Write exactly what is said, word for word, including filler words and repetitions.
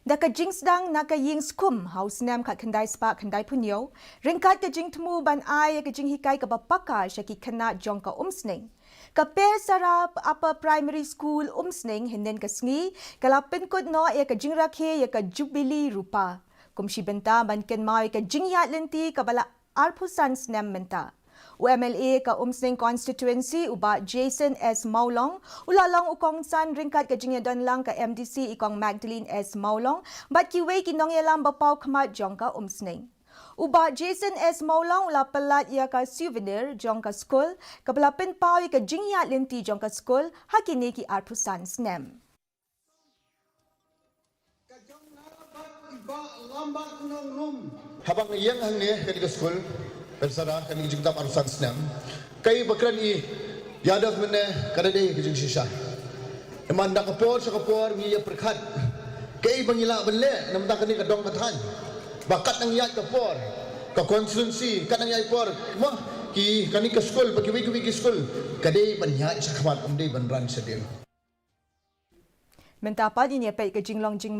Da ka jingsdang na ka ïing skum ha u snem khatkhyndai spah khyndai phew hynñiew, ryngkat ka jingthmu ban ai ïa ka jinghikai kaba paka sha ki khynnah jong ka Umsning, ka Pesara Upper Primary School Umsning hynnin ka sngi ka la pynkut noh ïa ka jingrakhe ïa ka Jubili Rupa kum shi bynta ban kynmaw ïa ka jingïaid lynti kaba la arphew san snem mynta. U M L A ka Umsning Constituency, u Bah Jason S Mawlong, u la long u kongsan ryngkat ka jingïadonlang ka M D C i Kong Magdalene S Mawlong, bad kiwei ki nongïalam ba paw khmat jong ka Umsning. U Bah Jason S Mawlong u la pynlait ïa ka souvenir jong ka skul kaba la pynpaw ïa ka jingïaid lynti jong ka skul ha kine ki arphew san snem. Haba nga ïeng hangne kane ka skul, Pesara, kane ka jingdap arphew san snem, kaei ba kren i ïa da mynne ka dei ka jingshisha. Namar da ka por sha ka por ngi ïa pyrkhat kaei ba ngi lah ban leh namar kane ka dong ka thaiñ. Ba kat nang ïaid ka por ka constituency, kat nang ïaid por ma ki kane ka skul ba kiwei kiwei ki skul ka dei ban ïaid shakhmat, ym dei ban ran shadien. Mynta pat ngin ïa peit ka jinglong jingma